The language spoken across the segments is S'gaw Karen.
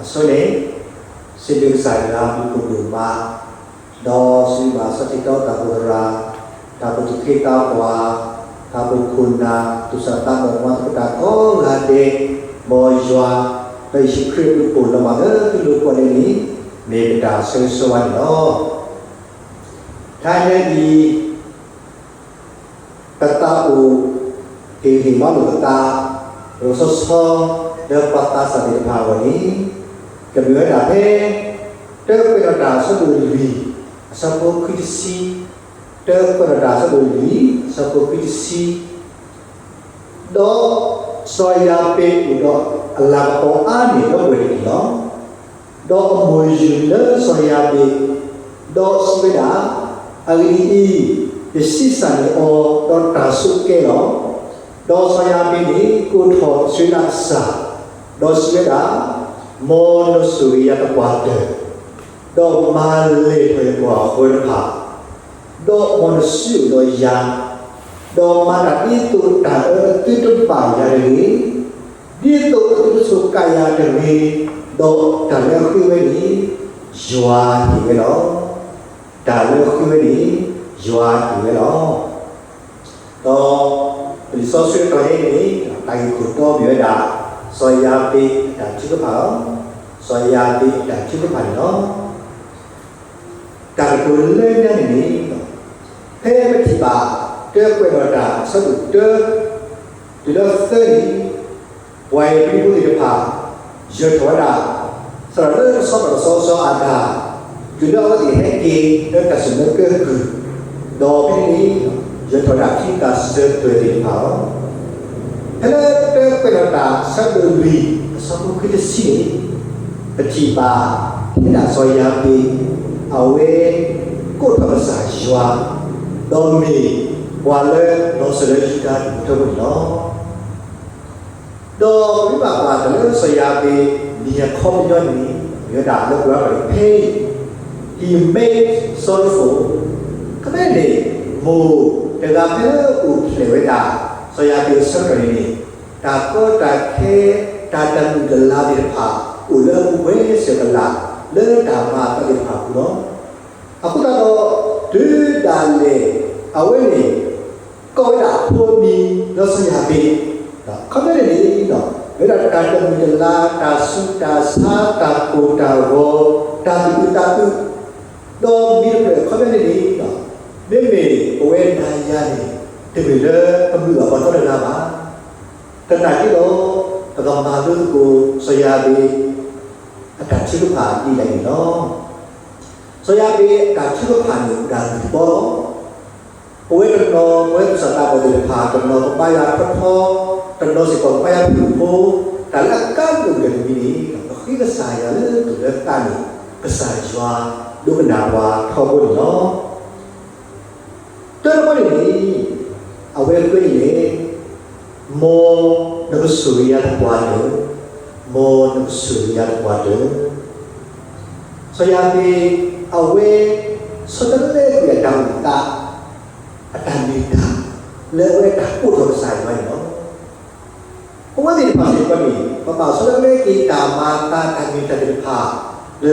အဆိန့ၣ်, စံးဘျုးကစၢ်ယွၤအဘျုးအဖှိၣ်ဒိၣ်မး, ဒီးစံးဘျုးဘၣ်စီၤထံတီတၢ်အိၣ်သရၣ်, တၢ်အိၣ်ဖှိၣ်သူၣ်က့သးပှၢ်, တၢ်အိၣ်ဖှိၣ်ခိၣ်နၢ်, သူၣ်စၢ်သးဘီၣ်မၤသကိးတၢ်ကိးဂၤဒဲး, မ်ယွၤ, ဒီးယ့ၣ်ၡူးခရံာ်အဘျုးအဖှိၣ်လီၤမၢ်လၢသုလိၤကိးဂၤဒဲးန့ၣ်, မ့ၢ်ပတၢ်ဆၢဂ့ၤဆၢဝါန့ၣ်လီၤ. ခဲအံၤန့ၣ် ပသးအိၣ်ဟ့ၣ်ဂံၢ်ဟ့ၣ်ဘါလိာ်ပသး, လီၤဆီဆီ လၢပှၤသးစၢ်သ့ၣ်တဖၣ်အဂီၢ်န့ၣ်, ကမ့ၢ်ဝဲဒၣ်ဖဲ တၢကွဲးနီၣ်တၢ်အဆၢဒိၣ်လွံၢ် အဆၢဖိခွံတဆံ, တၢကွဲးနီၣ်တၢ်အဆၢဒိၣ်လွံၢ် အဆၢဖိခွံတဆံ ဒီးစီၤယၤဘ့းအိၣ်ဒီးအလၤကပီၤအါန့ၢ်ဒီပုၢ်ဝဲၢ်တက့ၢ်လီၤ. ဒီးအမိၢ်ယုၢ်လၢစီၤယၤဘ့း, ဒီးစံးဝဲဒၣ်, အဂ့ၢ်ဒ်အံၤ, ယဆံးစၢ်န့ၢ်အီၤဒီးတၢ်ဆိးကဲလီၤ. ဒီးစီၤယၤဘ့းန့ၣ်ကိးထီၣ်အံၣ်စရ့လးအကစၢ်, ဒီးစံးဝဲဒၣ်, မ်နဆိၣ်ဂ့ၤယၤသပှၢ်တၢၢ်, ဒီးမၤလဲၢ်ထီၣ်ယပှၤအဃၢတဖၣ်, ဒီးမ်နစုအိၣ်ဒီးယၤ, ဒီးမၤတၢ်ဒ်သိးတၢ်အၢအသုတဘၣ်ယၤတဂ့ၤ, ဒ်သိးအသုတဆိးကါယၤတဂ့ၤ, ဒီးတၢ်လၢအဃ့ဝဲန့ၣ် ယွၤဟ့ၣ်ဝဲလီၤ. တၢ်လၢအဃ့ဝဲန့ၣ် ယွၤဟ့ၣ်ဝဲလီၤ. ဒီးလံာ်စီဆှံအတီၢ်န့ၣ်န့ၣ် တၢ်ဂ့ၢ်ခိၣ်တီမ့ၢ်ဝဲဒၣ် စီၤယၤဘ့းအတၢ်ထုကဖၣ်လီၤ. စီၤယၤဘ့းအတၢ်ထုကဖၣ်န့ၣ်လီၤ. တၢ်ကတိၤလၢညါန့ၣ်န့ၣ်, ဖဲပထံၣ်ဘၣ် တၢကွဲးနီၣ်တၢ်အဆၢဒိၣ်တၢ တုၤလၢသၢန့ၣ်, ပှၤဧ့ၤဘြံၤဖိသ့ၣ်တဖၣ် ယၢၤထီၣ်ဝဲဒၣ် စးထီၣ်လၢတဆီဘၣ်တဆီစီၤအၤဒၣ်, တုၤလၢအဝဲသ့ၣ်ဟဲက့ၤလၢတၢ်စူၣ်မၢကဲကုၢ်, ဒီးဖဲန့ၣ်န့ၣ် ယၢၤထီၣ်ဝဲဒၣ်ထံကစၢၢ်သွဲၣ်သ့ၣ်တဖၣ်လီၤ. ဖဲလၢတၢကွဲးနီၣ်တၢ်အဆၢဒိၣ်လွံၢ် အဆၢဖိခွံတဆံန့ၣ်, ပထံၣ်ဘၣ် ဖဲဒၣ်စီၤယၤဘ့း အဝဲကိးထီၣ်ကစၢ်ယွၤ, ဒီးမ့ၢ်ပှၤလၢလီၤစၢၤလၢယူဒၤတၢ်အိၣ်ဖှိၣ်ဖိန့ၣ်လီၤ. ဒီးပမ့ၢ်ဘၣ်ကွၢ်တၢ်လၢစီၤယၤဘ့း မ့ၢ်အခီပညီန့ၣ် မ့ၢ်ဝဲဒၣ်လၢပှၤဂၤဖဲ he made sorrowful, ခီဖျိန့ၣ် မိၢ်တဂၤဖဲလၢအအိၣ်ဖျဲၣ်ဝဲဒၣ် စီၤယၤဘ့းအဆၢကတီၢ်န့ၣ်န့ၣ်, တၢ်ကီတၢ်ခဲ တၢ်တမုာ်တလၤသ့ၣ်တဖၣ် အိၣ်လၢအပူၤကွံာ်စဲၤကလး လၢတၢ်မၤအသးသ့ၣ်တဖၣ်အပူၤလီၤ. အဃိသတးဒီး တုၤဒၣ်လဲာ် အဝဲန့ၣ် ကိးဝဲဒၣ်အဖိအမံၤလၢစီၤယၤဘ့း, ခီဖျိန့ၣ်န့ၣ် မ့ၢ်ဝဲဒၣ်တၢ်တမုာ်တလၤ တၢ်ဆူးတၢ်ဆါ တၢ်ကိၢ်တၢ်ဂီၤ တၢ်သူၣ်အုးသးအုး, ဒီးမ့ၢ်တဖျၢၣ်ခီဖျိန့ၣ်န့ၣ် မ့မ့ၢ်ပဝဲနၤယၤန့ၣ် တမ့ၢ်လၢပမုာ်ဘၣ်ပှၤနီတဂၤဘၣ်. သနာ်က့ဒီး ပကမၤလိသကိးစီၤယၤဘ့း အတၢ်ထုကဖၣ်ဒ်လဲၣ်န့ၣ်လီၤ. စီၤယၤဘ့းအတၢ်ထုကဖၣ်န့ၣ် အိၣ်ဒၣ်လွံၢ်ဘီလီၤ. ပဝဲတနီၤ ပဝဲသူၣ်စၢ်သးဘီၣ်သ့ၣ်တဖၣ် တနီၤကဘါယွၤထီထီ, တနီၤစ့ၢ်ကီးကဘါယွၤဖုၣ်ဖုၣ်ဖိ, တၢ်လၢအကါဒိၣ်ကတၢၢ်တမံၤန့ၣ် ပဃ့ကစၢ်ယွၤလၢသူၣ်လၢသးန့ၣ် ကစၢ်ယွၤဒိကနၣ်ပှၤထီဘိန့ၣ်လီၤ. တၢတဘီန့ၣ်န့ၣ် အဝဲကွဲးန့ၣ် မ်နကဆိၣ်ဂ့ၤယၤသပှၢ်တၢၢ်, မ်နကဆိၣ်ဂ့ၤယၤသပှၢ်တၢၢ်. စီၤယၤဘ့း အဝဲ ဆီတလဲကွံာ်အတၢ်အိၣ်သး အတၢ်မ့ၢ်တၢ် လၢအဝဲတၢ်ကိးထီၣ်ကစၢ်ယွၤန့ၣ်လီၤ. ပဝဲသ့ၣ်တဖၣ်စ့ၢ်ကီးန့ၣ် ပဘၣ်ဆီတလဲက့ၤတၢ်မၤအသး တၢ်မ့ၢ်တၢ်သ့ၣ်တဖၣ် လၢ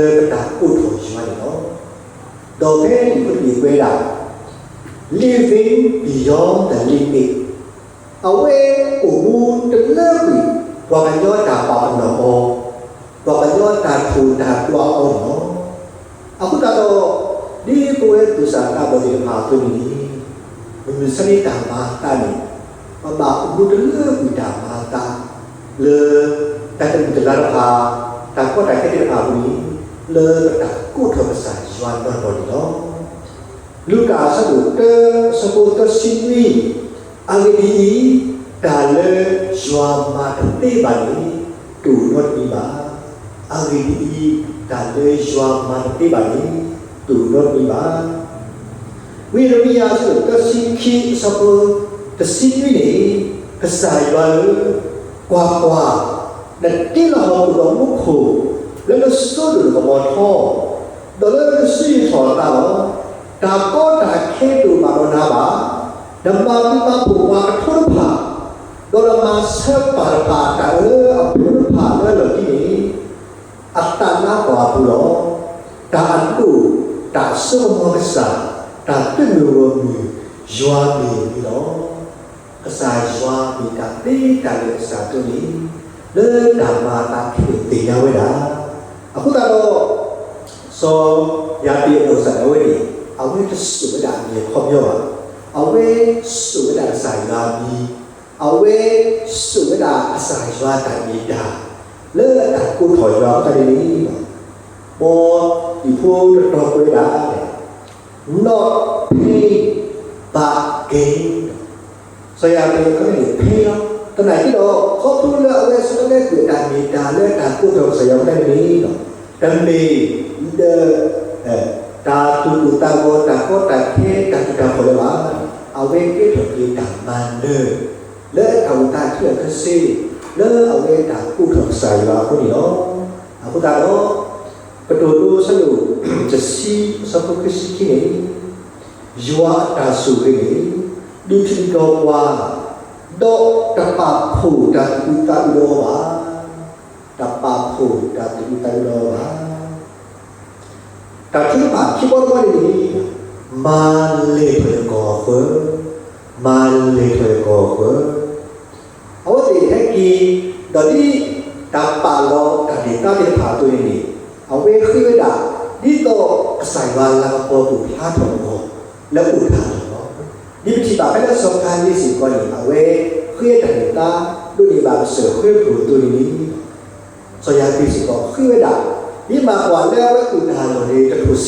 ပတၢ်ကိးထီၣ်ယွၤန့ၣ်လီၤ. ဒီးဖဲလံာ်ဖိတဘ့ၣ်ကွဲးဒၣ် living beyond the limit, အဝဲအိၣ်မူတလၢကွံာ် ပှၤကညီတၢ်ပာ်ပနီၣ်အီၤ, ပှၤကညီတၢ်ထိၣ်တၢ်တွၤအီၤန့ၣ်လီၤ. အဃိသတးဒီး ဒ်ပဝဲသူၣ်စၢ်သးဘီၣ်သ့ၣ်တဖၣ်အသိးန့ၣ် မုၢ်မဆါန့ၣ်တၢ်မၤအသးန့ၣ် ပဘၣ်အိၣ်မူတလၢကွံာ်တၢ်မၤအသး လၢတၢ်တမုာ်တလၤတဖၣ်, တၢ်ကီတၢ်ခဲသ့ၣ်တဖၣ်အပူၤန့ၣ် လၢပတၢ်ကိးထီၣ်ကစၢ်ယွၤနီၢ်နီၢ်န့ၣ်လီၤ. လူၤကၣ်အဆၢဒိၣ်တၢ အဆၢဖိသၢဆံနွံ, အဂ့ၢ်ဒ်အံၤ, တၢ်လၢယွၤမၤတသ့ဘၣ်န့ၣ် တအိၣ်နီတမံၤဘၣ်. အဂ့ၢ်ဒ်အံၤ, တၢ်လၢယွၤမၤတသ့ဘၣ်န့ၣ် တအိၣ်နီတမံၤဘၣ်. ဝံယံးရမံယၤအဆၢဒိၣ်သၢဆံခံ အဆၢဖိတဆံနွံန့ၣ်, ကစၢ်ယွၤဧၢ, ကွၢ်ကွၢ်, နတ့လီၤဟီၣ်ခိၣ်ဒီးမူခိၣ် လၢနစိဒိၣ်နကမီၤထီ, ဒီးလၢနစုယံၤထီၣ်အသးလီၤ. တၢ်ကီတၢ်ခဲတအိၣ်ဘၣ်ဒီးနၤဘၣ်. နမၤဘျုးမၤဖှိၣ်ပှၤကထိတဖၣ်, ဒီးနမၤဆှၢပၢ်တဖၣ်အတၢ်အၢအဖိတဖၣ်လၢအလီၢ်ခံန့ၣ်, အ ပှၤအပူၤလီၤ. တၢ်အဒိၣ်, တၢ်အစိကမီၤကစၢ်, တၢ်သုးမုၢ်ဂီၢ်မုၢ်, ယွၤမ့ၢ်ဝံၤလီၤ. ကစၢ်ယွၤမ့ၢ်တၢ်သ့တၢ်လၢာ်အစၢ်အသိးန့ၣ်, လၢတၢ်မၤအသးခဲလၢာ်သ့ၣ်ညါဝဲဒၣ်. အဃိသတးဒီး စီၤယၤဘ့းအနီၢ်ကစၢ်ဒၣ်ဝဲန့ၣ် အဝဲတစိာ်ဝဲဒၣ်အမံၤအခီပညီဘၣ်. အဝဲစိာ်ဝဲဒၣ်ကစၢ်ယွၤအမံၤ, အဝဲစိာ်ဝဲဒၣ်ကစၢ်ယွၤအတၢ်မ့ၢ်တၢ်, လၢတၢ်ကိးထီၣ်ယွၤအဃိသတးန့ၣ်လီၤ. မ်ဒံဖိတတီၤကွဲးဒၣ် not pain but gain စီၤယၤဘ့းအဃိန့ၣ် pain လီၤ. သနာ်က့ဒီး ခီဖျိလၢအဝဲဆိကမိၣ်လၢကွံာ်တၢ်မ့ၢ်တၢ်လၢတၢ်ကိးထီၣ်ကစၢ်ယွၤအဃိသတးန့ၣ်လီၤ, တမ့ၢ်လၢ တၢ်သူၣ်ကိၢ်သးဂီၤ တၢ်ကီတၢ်ခဲ တၢ်သူၣ်တၢ်ဖှီၣ်လၢၤဘၣ်. အဝဲကဲထီၣ်က့ၤတၢ်မၤနၢၤ လၢတၢ်အိၣ်သးခဲလၢာ်ခဲဆ့ လၢအဝဲတၢ်ကိးထီၣ်ကစၢ်ယွၤအဃိန့ၣ်လီၤ. အဃိသတးဒီး ကတိၤဒိအဆၢဒိၣ်တဆံ အဆၢဖိခံဆံခံန့ၣ် ယွၤအတၢ်ဆိၣ်ဂ့ၤန့ၣ် ဒုးထံၣ်ကဒီးပှၤ, ဒီးတပာ်ဖှိၣ်တၢ်သူၣ်အုးသးအုးဒီးအီၤဘၣ်. တပာ်ဖှိၣ်တၢ်သူၣ်အုးသးအုးဒီးအီၤဘၣ်. တၢ်ထုကဖၣ်ခံဘီတဘီန့ၣ် မၤလဲၢ်ထီၣ်ယကီၢ်အဃၢၤ, မၤလဲၢ်ထီၣ်ယကီၢ်အဃၢၤ. အဝဲသ့ၣ်ဟဲက့ၤ ဒီးဒ်တၢ်ပာ်လီၤတၢ်ဒုၣ်ဒါသ့ၣ်တဖၣ်အသိးန့ၣ်န့ၣ် အဝဲဃ့ဝဲဒၣ် ဒ်သိးကစၢ်ယွၤလၤကပီၤကဖျါထီၣ်အဂီၢ် လၢအိၣ်တၢ်လီၢ်လီၤ. ဒ်ပထံၣ်ဘၣ်ဖဲလၢစီၤကၤလ့းစ့ၢ်ကီးန့ၣ် အဝဲဃ့တၢ်ဒုၣ်ဒါ ဒိးန့ၢ်ဘၣ်ကစၢၢ်ဃ့ပူၤအသိးန့ၣ်န့ၣ် စီၤယၤဘ့းစ့ၢ်ကီးဃ့ဝဲဒၣ် ဒ်မၤကွၢ်လၢအဝဲအိၣ်တၢ်လီၢ်န့ၣ် တထိၣ်စ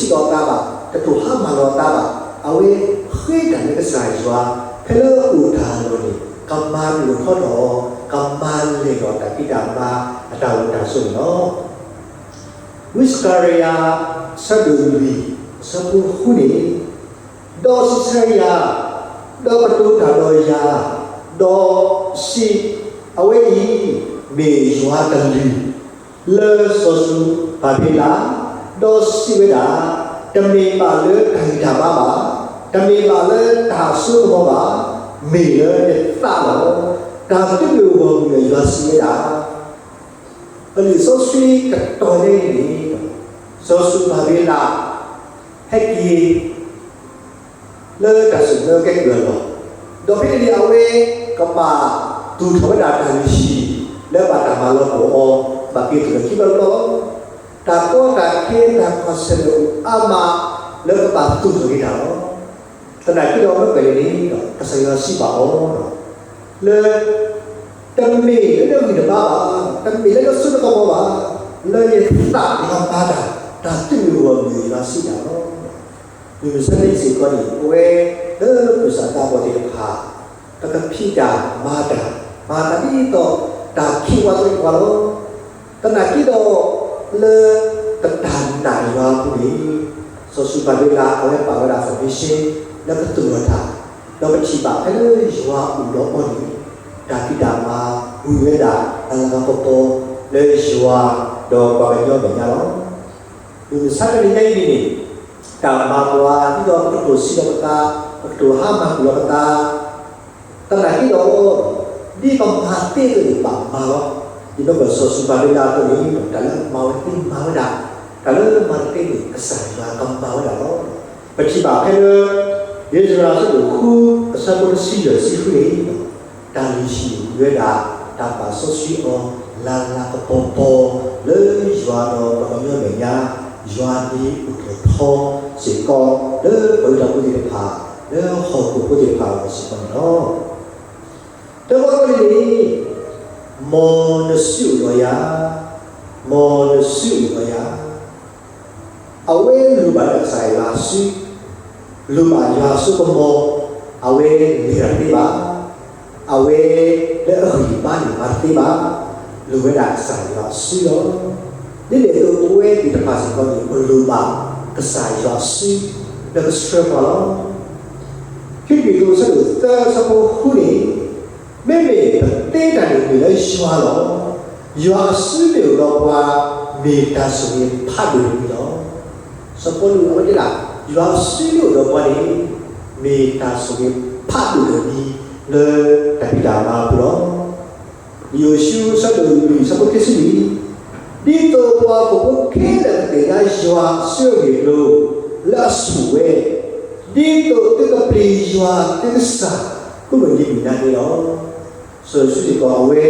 ံးလီၤအသးဘၣ်, တထိၣ်ဟါမၢ်လီၤအသးဘၣ်, အဝဲဃ့တၢ်လၢကစၢ်ယွၤ ဖဲလၢအအိၣ်တၢ်လီၢ်န့ၣ် ကမၤလိၣ်ထီၣ်ထီၣ်အီၤ, ကမၤလဲၢ်ထီၣ်တၢ်ဖံးတၢ်မၤအတၢ်အိၣ်တၢ်ဆိးန့ၣ်လီၤ. ဝံစကၤရယၤ အဆၢဒိၣ်လွံၢ် အဆၢဖိဃုန့ၣ် ဒီးစံးဆၢယၤ, ဒီးကတိၤတၢ်ဒီးယၤ, ဒီးစံး, အဝဲအံၤ မ့ၢ်ယွၤအကလုၢ် လၢစီၤစရူၤဘၤဘ့လး, ဒီးစံးဝဲဒၣ်, တမ့ၢ်ဘၣ်လၢတၢ်ဂံၢ်တၢ်ဘါဘၣ်, တမ့ၢ်ဘၣ်လၢတၢ်စိကမီၤဘၣ်, မ့ၢ်လၢယသးလီၤ. တၢ်သုးမုၢ်ဂီၢ်မုၢ်အယွၤစံးဝဲဒၣ် ပလံာ်စီဆှံကတီၢ်န့ၣ်န့ၣ် စီၤစရူၤဘၤဘ့လး ဟဲက့ၤ လၢတၢ်စူၢ်မၢကဲကုၢ်အလီၢ်, ဒီးဖဲန့ၣ်န့ၣ် အဝဲကဘၣ်သူၣ်ထီၣ်ဝဲဒၣ်တၢ်လုၢ်ဟံၣ် လၢဘၣ်တၢ်မၤလီၤပှီၢ်အီၤ ဘၣ်က့ၤသူၣ်ထီၣ်ခံဘျီတဘျီလီၤ. တၢ်ကီတၢ်ခဲတၢ်ခီၣ်ဆၢၣ်န့ၣ်အိၣ်အါမး လၢကဘၣ်သူၣ်ထီၣ်က့ၤတၢ်လီၤ. သနာ်က့ဒီးမ့ၢ်ကွၢ်န့ၣ်န့ၣ် ကစၢ်ယွၤစံးဘၣ်အီၤ လၢ တမ့ၢ်လၢနဂံၢ်နဘါဘၣ်, တမ့ၢ်လၢနစိနကမီၤဘၣ်, လၢယသးန့ၣ်ကမၤတၢ်, တၢ်သုးမုၢ်ဂီၢ်မုၢ်ယွၤစံးတၢ်လီၤ. မုၢ်မဆါတနံၤစ့ၢ်ကီးန့ၣ် ပဝဲလၢပကစၢ်သးဘီၣ်သ့ၣ်တဖၣ် ပကဖံးတၢ်မၤတၢ်, မၤသးဒ်သိးတၢ်ခံးဝါသ့ၣ်တဖၣ်လီၤ. သနာ်က့ဒီး လၢပတၢ်နာ်ယွၤအပူၤန့ၣ် စီၤစရူၤဘၤဘ့လး အဝဲပာ်ဝဲဒၣ် foundation လၢကသူၣ်ထီၣ်တၢ်, ဒီးပထံၣ်ဘၣ်ဖဲလၢယွၤအိၣ်ဒီးအီၤန့ၣ် တၢ်ဖံးတၢ်မၤဝံၤဝဲဒၣ် လၤလၤကပီၤပီၤ လၢယွၤဒီးပှၤကညီမဲာ်ညါလီၤ. မုၢ်မဆါတနံၤညါအံၤန့ၣ် တၢ်မၤပှၤဒ်သိးပကတိၤစံးလီၤပသး, ပကတိၤဟါမၢ်ကွံာ်လီၤပသး သနာ်က့ဒီး ဒ်ပမၤသ့အသိးန့ၣ် ဘၣ်မၤလီၤ. ဒ်သိးစီၤစရူၤဘၤဘ့လးအသိးန့ၣ် တၢ်လၢအမၤဝဲသ့မၤဝဲဒၣ်, တၢ်လၢမၤတသ့န့ၣ် ကစၢ်ယွၤကမၤဝဲဒၣ်လီၤ. ပထံၣ်ဘၣ်ဖဲလၢ ဧ့စြၤအဆၢဒိၣ်ဃု အဆၢဖိတဆံယဲၢ် တဆံဃုန့ၣ် တၢ်လုၢ်ဟံၣ်ဝံၤဝဲဒၣ် တၢ်ပာ်စီဆှံအီၤ လၤလၤကပီၤပီၤ လၢယွၤဒီးပှၤကညီမဲာ်ညါ, ယွၤမ့ၢ်အိၣ်ထီၣ်ထီစ့ၢ်ကီး လၢပှၤလုၢ်တၢ်ဖိသ့ၣ်တဖၣ်, လၢဟီၣ်ခိၣ်ဖိသ့ၣ်တဖၣ်အဂီၢ်စ့ၢ်ကီးန့ၣ်လီၤ. တၢ်ကတိၤန့ၣ်န့ၣ် မ်နစုအိၣ်ဒီးယၤ, မ်နစုအိၣ်ဒီးယၤ အဝဲလိၣ်ဘၣ်လၢကစၢ်ယွၤစု, လိၣ်ဘၣ်ယွၤအစိကမီၤ, အဝဲလဲၤတၢ်တသ့ဘၣ်, အဝဲလၢအဂံၢ်အဘါန့ၣ်မၤတသ့ဘၣ်, လိၣ်ဝဲဒၣ်ကစၢ်ယွၤစုလီၤ. ဒ်န့ၣ်အသိး ပဝဲသ့ၣ်တဖၣ်စ့ၢ်ကီးန့ၣ် ပလိၣ်ဘၣ်ကစၢ်ယွၤစု လၢကဆှၢပှၤလီၤ. ဟံၣ်ဘြံၤအဆၢဒိၣ်သၢ အဆၢဖိဃုန့ၣ် မ့မ့ၢ်ပသ့တၢ်န့ၣ်မ့ၢ်လၢယွၤလီၤ. ယွၤအစုမ့ၢ်အိၣ်ဒီးပှၤ မ့ၢ်တၢ်ဆိၣ်ဂ့ၤဖးဒိၣ်တမံၤလီၤ. စီၤပီလူးအဝဲတဲဒၣ် ယွၤအစုမ့ၢ်အိၣ်ဒီးပှၤန့ၣ် မ့ၢ်တၢ်ဆိၣ်ဂ့ၤဖးဒိၣ်တမံၤ လၢတၢ်ဖံးတၢ်မၤအပူၤလီၤ. ယိၤၡူအဆၢဒိၣ်လွံၢ် အဆၢဖိခံဆံလွံၢ် ဒ်သိးပှၤဟီၣ်ခိၣ်ဖိခဲလၢာ်ကသ့ၣ်ညါယွၤအစုအဂ့ၢ်အကျိၤလၢအဆူၣ်ဝဲ, ဒ်သိးသုကပျံၤယွၤသုကစၢ် ဃုမုၢ်နံၤမုၢ်နၤန့ၣ်လီၤ. စီၤယိၤၡူစ့ၢ်ကီး အဝဲ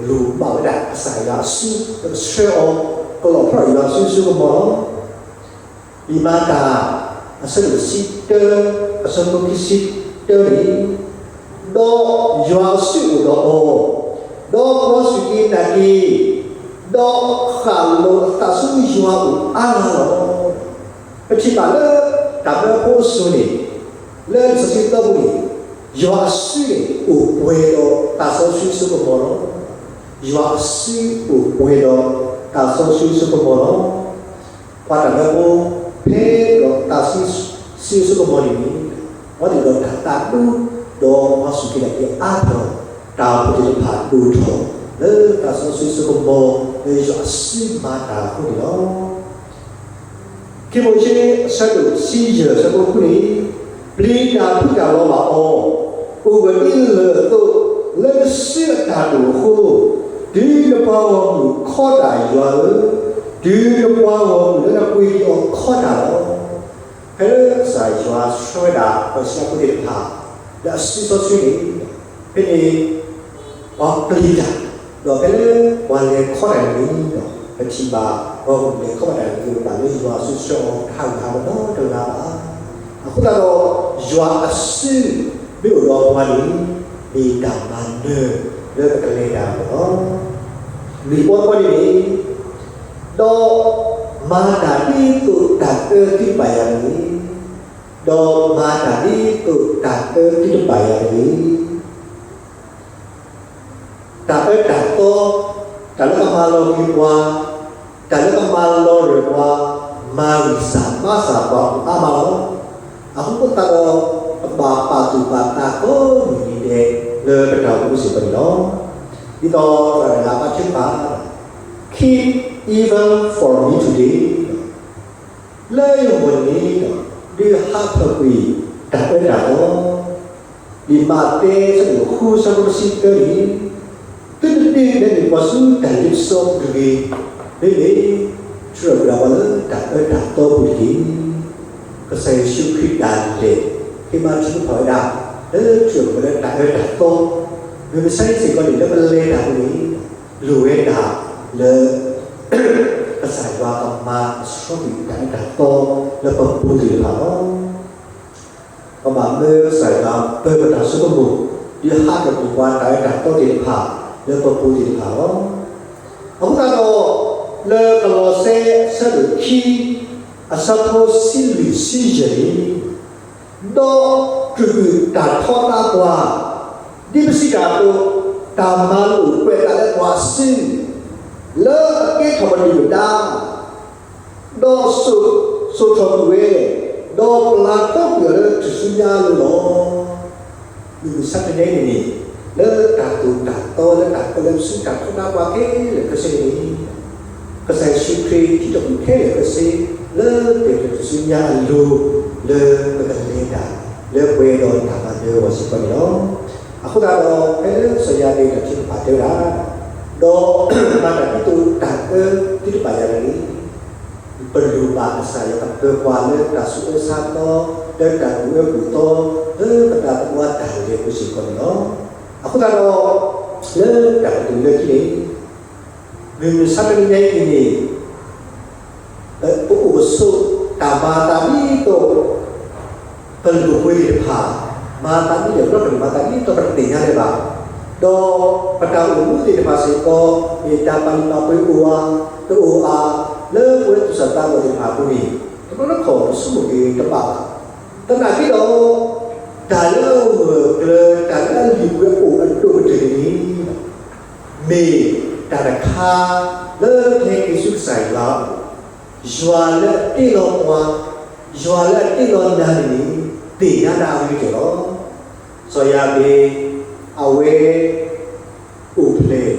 လူၤဘၣ်ဝဲဒၣ်ကစၢ်ယွၤအစု ဒီးဆှၢအီၤ ကလီၣ်ဖျီၣ်ယွၤအစုအဆိကမိၣ်လီၤ. လံာ်မၤတၢ် အဆၢဒိၣ်တဆံတၢ အဆၢဖိခံဆံတၢန့ၣ်, ဒီးယွၤအစုအိၣ်ဒီးအီၤ, ဒီးကဝီၤစူၢ်က့ၤနာ်က့ၤ, ဒီးဃၣ်လီၤအသးဆူယွၤအအိၣ်အါလီၤ. ပထံၣ်ဘၣ်လၢတၢ်မၢဖိအစိၤန့ၣ်, လၢလံာ်စီဆှံသီပူၤန့ၣ်, ယွၤအစုန့ၣ် အိၣ်ပှဲၤဒီးသးစီဆှံအစိကမီၤလီၤ. ယွၤအစုအိၣ်ပှဲၤဒီးသးစီဆှံအစိကမီၤလီၤ. ပှၤတၢ်မၢဖိ ဖဲဒီးသးစီဆှံအစိကမီၤန့ၣ်, အဝဲသ့ၣ်ဒီးတၢ်သးဒူ ဒီးပှၤစူၢ်က့ၤနာ်က့ၤအါထီၣ်, တၢ်အိၣ်ဖှိၣ်သ့ၣ်တဖၣ်ဒိၣ်ထီၣ် လၢသးစီဆှံအစိကမီၤ လၢယွၤအစုမၤတၢ်အဃိန့ၣ်လီၤ. ခံမိၤၡ့ အဆၢဒိၣ်တဆံယဲၢ် အဆၢဖိဃုန့ၣ်, ပျံၤတၢ်ဖုးတၢ်လီၤဘၣ်အီၤ, အိၣ်ဂၢၢ်ဒ်လၢၢ်အသိး လၢနစုအတၢ်ဒိၣ်အဃိ, တုၤနပှၤဂီၢ်မုၢ်ခီတၢ်ယွၤဧၢ, တုၤနပှၤဂီၢ်မုၢ်လၢနပှ့ၤက့ၤအီၤခီတၢ်လီၤ. ဖဲလၢကစၢ်ယွၤဆှၢဝဲဒၣ် ပှၤအံၣ်စရ့လးဖိသ့ၣ်တဖၣ် လၢအစုစီဆှံန့ၣ်, ဖဲန့ၣ် ပှၤပျံၤတၢ်, ဒီးဖဲလၢပှၤလဲၤခီတၢ်န့ၣ်, ပထံၣ်ဘၣ် ပှၤဂီၢ်မုၢ်လဲၤခီဘၣ်တၢ်န့ၣ် ပဘၣ်လၢယွၤစုဆှၢအီၤ တဟးဂီၤဟးဂီၤနီတဂၤဘၣ်. အဃိသတးဒီး ယွၤအစု မ့ၢ်အိၣ်ဒီးပှၤန့ၣ် မ့ၢ်တၢ်မၤနၢၤလၢပကလဲၤတၢ်အဂီၢ်လီၤ. လွံၢ်ဘီတဘီန့ၣ်န့ၣ်, ဒီးမၤတၢ်ဒ်သိးတၢ်အၢသုတဘၣ်ယၤတဂ့ၤ, ဒီးမၤတၢ်ဒ်သိးတၢ်အၢသုတဘၣ်ယၤတဂ့ၤ. တၢ်အၢတၢ်သီ, တၢ်လၢကမၤလီၤက့ၤပှၤ, တၢ်လၢကမၤလီၤရၢၢ်ပှၤ, မၤဂံၢ်စၢ်ဘါစၢ်ပှၤအိၣ်အါမးလီၤ. အဃိသတးဒီး ပဘၣ်ပာ်သူၣ်ပာ်သးကိးမုၢ်နံၤဒဲး လၢပတၢ်အိၣ်မူစ့ၢ်ကီးန့ၣ်လီၤ. ဒ်သိးသရၣ်တဂၤဘါထုကဖၣ်, Keep even for me today, လၢယဂီၢ်န့ၣ် ဒုးဟးထီၣ်ကွံာ်တၢ်အၢတၢ်သီ, လံာ်မးသဲ အဆၢဒိၣ်ဃု အဆၢဖိတဆံသၢန့ၣ်, သုတဒုးနဲၣ်န့ၢ်ပှၤဆူတၢ်လ့ပစီပူၤတဂ့ၤ, မ့မ့ၢ် ထုးထီၣ်ကွံာ်ဒၣ်ပှၤလၢတၢ်အၢတၢ်သီပူၤတက့ၢ်. ကစၢ်ယ့ၣ်ၡူးခရံာ်တၢ်လဲၤ ဟ့ၣ်မၤထုကဖၣ်ဝဲဒၣ် လၢထုးထီၣ်ကွံာ်ပှၤလၢတၢ်အၢတၢ်သီ, မုၢ်မဆါတနံၤစ့ၢ်ကီးန့ၣ် လၢပလဲၤတၢ်ပူၤန့ၣ် လိၣ်ဝဲဒၣ်လၢ ကစၢ်ယွၤကမၤကဆှီကွံာ်တၢ်အၢတၢ်သီ လၢပပူၤသ့ၣ်တဖၣ်လီၤ. ပဘၣ်မၢကစၢ်ယွၤပၢၤပတၢ်ဆိကမိၣ် ဒုးဟးထီၣ်ကွံာ်ပှၤတၢ်အၢတၢ်သီသ့ၣ်တဖၣ် လၢပပူၤသ့ၣ်တဖၣ်လီၤ. အဃိသတးဒီး လၢကလီးစဲ အဆၢဒိၣ်ခံ အဆၢဖိတဆံလွံၢ် တဆံယဲၢ်န့ၣ်, ဒီးတြူာ်ကွံာ်တၢ်ထီဒါပှၤ, ဒ်ပစံးတၢ်အသိး, တၢ်မၤလိာ်ကွဲးအသးလၢပှၤအစု, လၢအကဲထီၣ်ပဒုၣ်ပဒါ, ဒီးစိာ်ထီၣ်ကွံာ်ဝဲ, ဒီးပျၢ်ထီကွံာ်အီၤလၢထူၣ်စုညါအလိၤလီၤ. မုၢ်မဆါတနံၤအံၤန့ၣ်, လၢတၢ်သိၣ်တၢ်သီ လၢတၢ်ပၢလၢပစု တၢ်ထီဒါပှၤခဲလၢာ်ခဲဆ့န့ၣ်, ကစၢ်ယ့ၣ်ၡူးခရံာ်ဟံးထီၣ်ကွံာ်ခဲလၢာ်ခဲဆ့ လၢပျၢ်ထီၣ်ထူၣ်စုညါအလိၤ လၢပကလဲၤတၢ် လၢပှဲၤဒီးတၢ်မၤနၢၤအဂီၢ်စ့ၢ်ကီးန့ၣ်လီၤ. အဃိသတးဒီး ဖဲလၢစီၤယၤဘ့းတၢ်ထုကဖၣ်တဲဝဲဒၣ်, ဒီးမၤတၢ်ဒ်သိးတၢ်အၢသုတဘၣ်ယၤတဂ့ၤ ပလိၣ်ဘၣ်ကစၢ်ယွၤကပၢၤပှၤလၢတၢ်ဆူးအၢဆါသီ လၢတၢ်ကူၣ်အၢကူၣ်သီ လၢပသးသမူတၢ်လဲၤအပူၤစ့ၢ်ကီးန့ၣ်လီၤ. အဃိသတးဒီး လၢတၢ်ကတိၤလၢခံန့ၣ်, မုၢ်မဆါတနံၤညါအံၤန့ၣ် ပအိၣ်ပဆိး တၢ်မၤအသးဒ်သိး ပလုၢ်ပပှ့ၤသ့ၣ်တဖၣ် မၤအသးဒ်လဲၣ်, ဘျီတမ့ၢ်မၤသးဒ်သိးပတသ့ၣ်ညါလၢၤဘၣ်. ဒီးပတၢ်အိၣ်မူသ့ၣ်တဖၣ်စ့ၢ်ကီး မ့ၢ်တၢ်ပာ်လုၢ်ပာ်ပှ့ၤအိၣ်ဧါ, တအိၣ်ဧါ, လၢပဝဲသူၣ်စၢ်သးဘီၣ်သ့ၣ်တဖၣ်အပူၤန့ၣ် တဘျီတခီၣ်ပဆိကမိၣ်က့ၤတဘၣ်ဘၣ်. သနာ်က့ဒီး တၢ်လၢအဂၢၢ်အကျၢၤ တၢ်လၢအလုၢ်ပှ့ၤအိၣ်အဒိၣ်ကတၢၢ်န့ၣ် မ့ၢ်တၢ်တခါ လၢပဟဲက့ၤဆူကစၢ်ယွၤအအိၣ်, ယွၤလၢအတ့လီၤပှၤ, ယွၤလၢအတ့လီၤနၤန့ၣ်န့ၣ် သ့ၣ်ညါနၤအဂ့ၤကတၢၢ်လီၤ. စီၤယၤဘ့း အဝဲ အိၣ်ဖျဲၣ်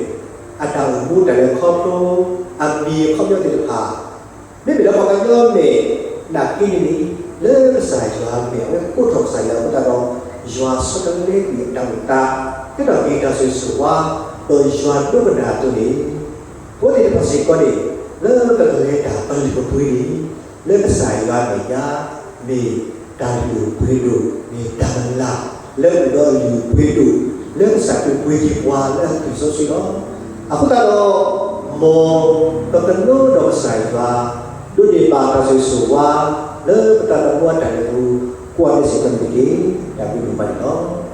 အတၢ်အိၣ်မူတၢ်လဲၤခီဖျိ အမံၤအခီပညီသ့ၣ်တဖၣ် မ့မ့ၢ်လၢပှၤကညီမဲာ် သနာ်က့န့ၣ်န့ၣ် လၢကစၢ်ယွၤအမဲာ် အဝဲကိးထီၣ်ကစၢ်ယွၤအဃိသတးဒီး ယွၤဆီတလဲကွံာ်အတၢ်အိၣ်သး ကဲထီၣ်က့ၤတၢ်ဆိၣ်ဂ့ၤဆိၣ်ဝါ ဒီးယွၤဒိကနၣ်အသိးန့ၣ် ပဝဲသ့ၣ်တဖၣ်စ့ၢ်ကီးန့ၣ် လၢပကလဲၤတၢ်ပလုၢ်ပပှ့ၤန့ၣ် လၢကစၢ်ယွၤမဲာ်ညါ မ့ၢ်တၢ်လုၢ်ဒိၣ်ပှ့ၤဒိၣ် မ့ၢ်တၢ်မုၢ်လၢ်လၢအအိၣ်ဒီးလုၢ်ဒိၣ်ပှ့ၤဒိၣ် လၢကစၢ်ခရံာ်ပှ့ၤက့ၤပှၤလၢအသွံၣ်စီဆှံလီၤ. အဃိသတးဒီး မ်ပကနိဒီးကစၢ်ယွၤ ဒိးန့ၢ်ဘၣ်တၢ်ဆိၣ်ဂ့ၤဆိၣ်ဝါ လၢပတၢ်သးသမူအတၢ်လဲၤအပူၤ ကိးဂၤဒဲးစ့ၢ်ကီးန့ၣ်တက့ၢ်. တၢ်ဘျုးဒိၣ်မးန့ၣ်လီၤ.